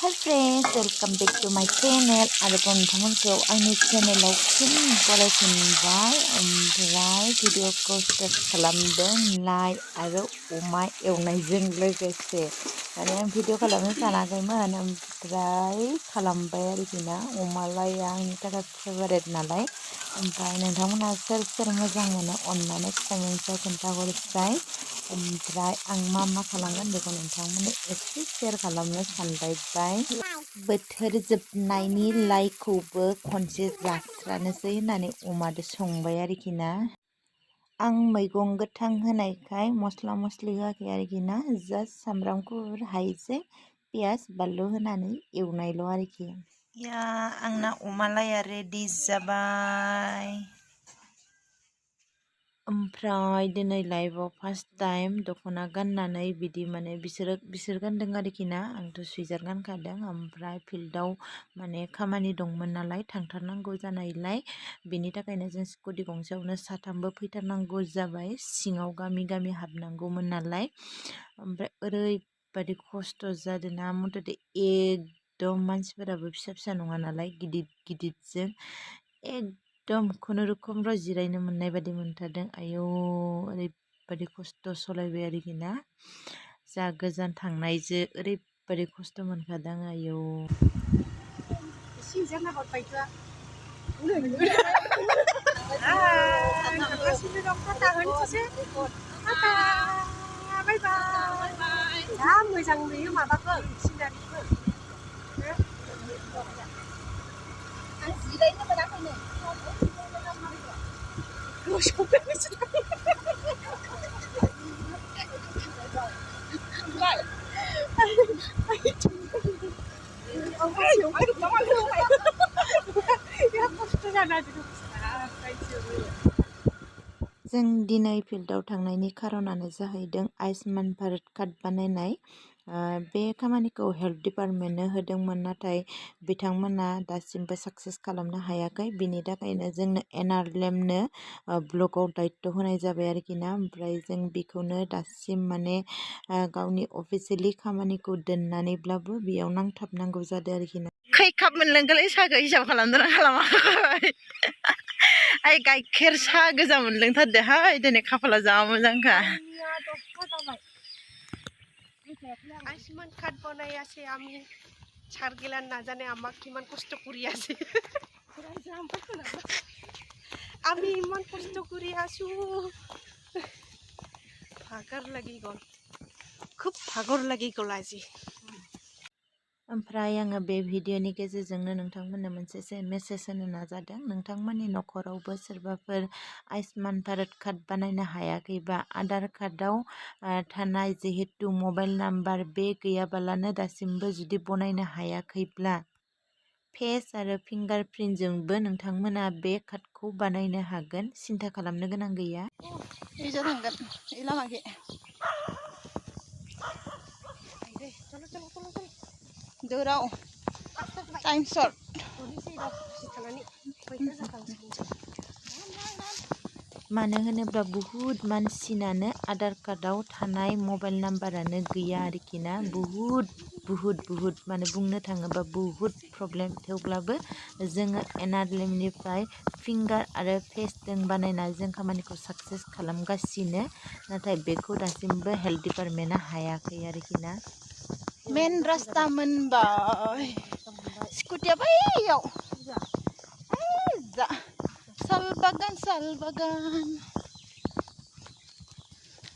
Hi friends, welcome back to my channel. Adapun teman-temanku आंनि channelआव फिन बरायफिनबाय ओमफ्राय भिडिअखौ स्टार्ट खालामदों लाइ आरो अमा एवनायजों लोगोसे माने आं भिडिअ खालामनो सानाखैमोन ओमफ्राय खालामबाय आरोखि ना अमा लाइया आंनि थाखाय फेभारेट नालाय ओमफ्राय नोंथांमोनहा सोर सोर मोजां मोनो अननानै कमेन्टआव खोन्थाहरसाय ओमफ्राय आं मा खालामगोन बेखौ नोंथांमोननो एसे शेयार खालामनो सानबाय बोथोर जोबनायनि लाइखौबो खनसे जास्रानोसै होननानै अमादो संबाय आरोखि ना आं मैगं गोथां होनायखाय मस्ला मस्लि होआखै आरोखि ना जास्ट सामब्राम गुफुर हाइजें पियाज बानलु होनानै एवनायल' आरोखि या आंना अमा लाइया रेडि जाबाय ओमफ्राय दिनै लाइफआव फार्स्ट टाइम दख'ना गाननानै बिदि माने बिसोर गानदों आरोखि ना आंथ' सुइजार गानखादों ओमफ्राय फिल्डआव माने खामानि दंमोन नालाय थांथारनांगौ जानायलाय बेनि थाखायनो जों स्कुटि गंसेयावनो साथामबो फैथारनांगौ जाबाय सिङाव गामि हाबनांगौमोन नालाय ओमफ्राय ओरैबादि खस्थ' जादों ना मथ'थे एकदम मानसिफोराबो फिसा नङा नालाय गिदिरजों एकदम खुनुरुखुम जिरायनो मोननाय बादि मोनथारदों आयौ ओरैबादि खस्थ' सलायबाय आरोखि ना जा गोजान थांनायजों ओरैबादि खस्थ' मोनखादों आयौ मोजां नुयो माबाखौ सिनारिखौ आं जिरायनो मोनाखैनो जों दिनै फिल्डआव थांनायनि खारनानो जाहैदों आयुष्मान भारत कार्ड बानायनाय बे खामानिखौ हेल्थ डिपार्टमेन्टनो होदोंमोन नाथाय बिथांमोना दासिमबो साक्सेस खालामनो हायाखै बिनि थाखायनो जोंनो एनआरएलएमनो ब्लकआव दायित्व होनाय जाबाय आरोखि ना ओमफ्राय जों बेखौनो दासिम माने गावनि अफिसियेलि खामानिखौ दोननानैब्लाबो बेयाव नांथाबनांगौ जादों आरोखि ना खै काप मोनलोंगोलै साहाखौ हिसाब खालामदोंना खालामाखै आइ गाइखेर साहा गोजा मोनलोंथारदोहाय दिनै खाफाला जा मोजांखा आयुष्मान कार्ड बनायासे आम्ही ছাড়গিলার না জানে আমাক কিমান কষ্ট কৰি আছে আমি ইমান কষ্ট কৰি আছো ভাগৰ লাগি গ'ল খুব ভাগৰ লাগি গ'ল আজি ओमफ्राय आङो बे भिडिअनि गेजेरजोंनो नोंथांमोननो मोनसे मेसेज होनो नाजादों नोंथांमोननि न'खरावबो सोरबाफोर आयुष्मान भारत कार्ड बानायनो हायाखैबा आधार कार्डआव थानाय जिहेतु मबाइल नाम्बार बे गैयाबालानो दासिमबो जुदि बनायनो हायाखैब्ला फेस आरो फिंगार प्रिन्टजोंबो नोंथांमोना बे कार्डखौ बानायनो हागोन सिन्था खालामनो गोनां गैया दोराव टाइम सर्ट मानो होनोब्ला बुहुत मानसिनानो आधार कार्डआव थानाय मबाइल नाम्बारानो गैया आरोखि ना बुहुत माने बुंनो थाङोबा बुहुत प्रब्लेम थेवब्लाबो जोङो एनआरएलएमनिफ्राय फिंगार आरो फेसजों बानायना जों खामानिखौ साक्सेस खालामगासिनो नाथाय बेखौ दासिमबो हेल्थ डिपार्टमेन्टआ हायाखै आरोखि ना मेन रास्ता मोनबाय स्कुटिया बैयाव साल बागान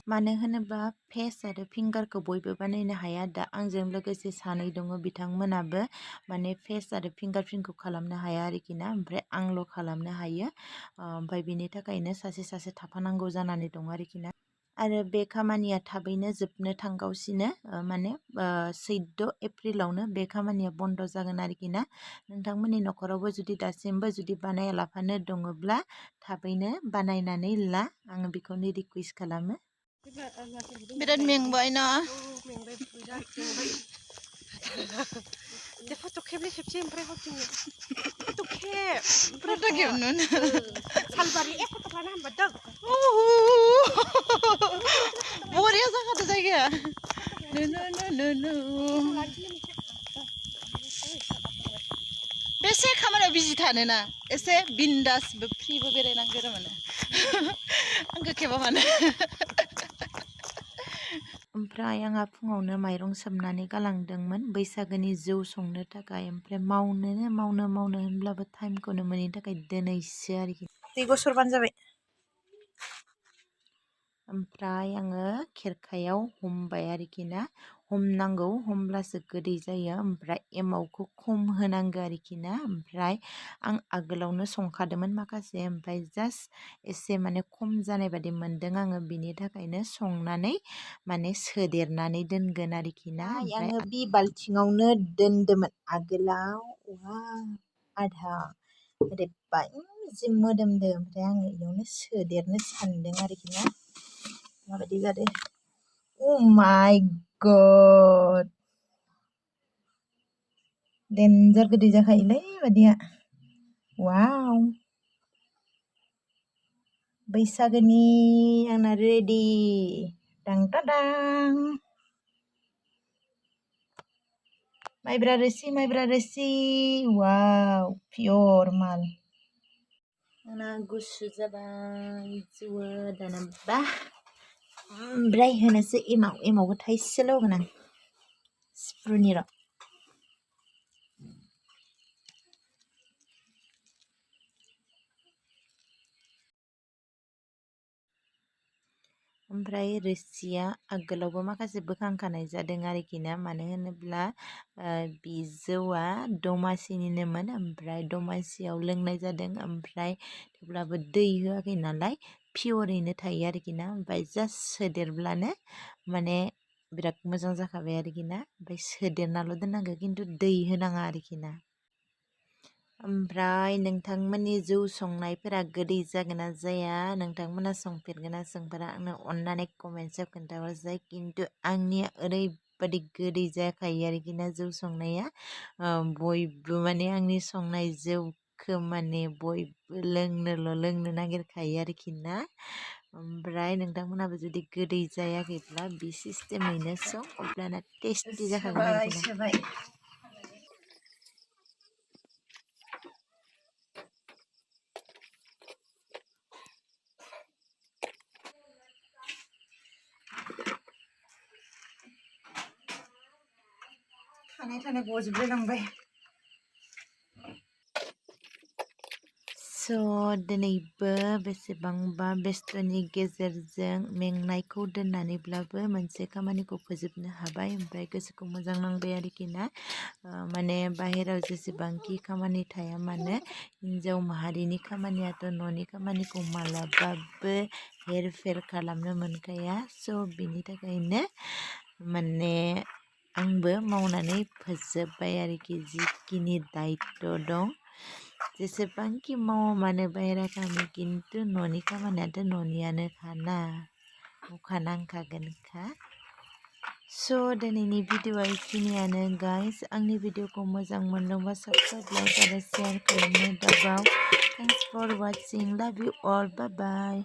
मानो होनोबा फेस आरो फिंगारखौ बयबो बानायनो हाया दा आंजों लोगोसे सानै दङ बिथांमोनाबो माने फेस आरो फिंगार प्रिन्टखौ खालामनो हाया आरोखि ना ओमफ्राय आंल' खालामनो हायो ओमफ्राय बिनि थाखायनो सासे थाफानांगौ जानानै दं आरोखि ना आरो बे खामानिया थाबैनो जोबनो थांगासिनो माने 14 एप्रिलावनो बे खामानिया बन्द जागोन आरोखि ना नोंथांमोननि न'खरावबो जुदि दासिमबो जुदि बानायालाफानो दङब्ला थाबैनो बानायनानै ला आङो बेखौनो रिक्वेस्ट खालामो बिराद मेंबाय ना फट' खेबसे ओमफ्राय हरफिनो फट' खेब सालबारि फट' लाना हामबादों बरिया जाखादो जायगाया एसे खामानियाव बिजि थानोना एसे बिन्दासबो फ्रिबो बेरायनांगौ आरो माने आंखौ खेबा माने ओमफ्राय आंहा फुङावनो माइरं सोमनानै गालांदोंमोन बैसागोनि जौ संनो थाखाय ओमफ्राय मावनो होनब्लाबो टाइमखौनो मोनैनि थाखाय दोनैसो आरोखि दै गसरबानो जाबाय ओमफ्राय आङो खेरखायाव हमबाय आरोखि ना हमनांगौ हमब्लासो गोदै जायो ओमफ्राय एमावखौ खम होनांगौ आरोखि ना ओमफ्राय आं आगोलावनो संखादोंमोन माखासे ओमफ्राय जास्ट एसे माने खम जानाय बादि मोनदों आङो बिनि थाखायनो संनानै माने सोदेरनानै दोनगोन आरोखि ना आङो बि बाल्थिङावनो दोनदोंमोन आगोलाव आधा ओरैबाय जि मोदोमदों ओमफ्राय आङो इयावनो सोदेरनो सानदों आरोखि ना माबायदि जादों अ माय गड डेन्जार गोदै जाखायोलै बादिया वाव बैसागोनि आंना रेडि दां दां माइब्रा रोसि वाव पियर माल आंना गुसु जाबाय जौआ दानाबा ओमफ्राय होनोसै एमावबो थाइसेल' होगोन आं स्पुरनि र' ओमफ्राय रोसिया आगोलावबो माखासे बोखांखानाय जादों आरोखि ना मानो होनोब्ला बि जौआ दमासिनिनोमोन ओमफ्राय दमासियाव लोंनाय जादों ओमफ्राय थेवब्लाबो दै होआखै नालाय पियरैनो थायो आरोखि ना ओमफ्राय जास्ट सोदेरब्लानो माने बिराद मोजां जाखाबाय आरोखि ना ओमफ्राय सोदेरनाल' दोननांगौ खिन्थु दै होनाङा आरोखि ना ओमफ्राय नोंथांमोननि जौ संनायफोरा गोदै जागोन ना जाया नोंथांमोना संफेरगोन ना संफेरा आंनो अननानै कमेन्टआव खोन्थाहरसाय खिन्थु आंनिया ओरैबादि गोदै जाखायो आरोखि ना जौ संनाया बयबो माने आंनि संनाय जौखौ माने बयबो लोंनो नागिरखायो आरोखि ना ओमफ्राय नोंथांमोनाबो जुदि गोदै जायाखैब्ला बे सिस्टेमैनो सं अब्लाना टेस्टि जाखागोन आरोखि ना थानाय गजोबलायलांबाय स' दिनैबो बेसेबांबा बेस्थ'नि गेजेरजों मेंनायखौ दोननानैब्लाबो मोनसे खामानिखौ फोजोबनो हाबाय ओमफ्राय गोसोखौ मोजां नांबाय आरोखि ना माने बाहेराव जेसेबांखि खामानि थाया मानो हिन्जाव माहारिनि खामानियाथ' न'नि खामानिखौ मालाबाबो हेर फेर खालामनो मोनखाया स' बिनि थाखायनो माने आंबो मावनानै फोजोबबाय आरोखि जिखिनि दायित्व दं जेसेबांखि मावा मानो बाहेरा खामानि खिन्थु न'नि खामानियाथ' न'नियानोखाना मावखानांखागोनखा स' दिनैनि भिडिअ'आ बेखिनियानो गाइस आंनि भिडिअ'खौ मोजां मोनदोंबा साबस्क्राइब लाइक आरो शेयार खालामनो दाबाव थेंक्स फर वाचिं लाभ इउ अल बाय बाय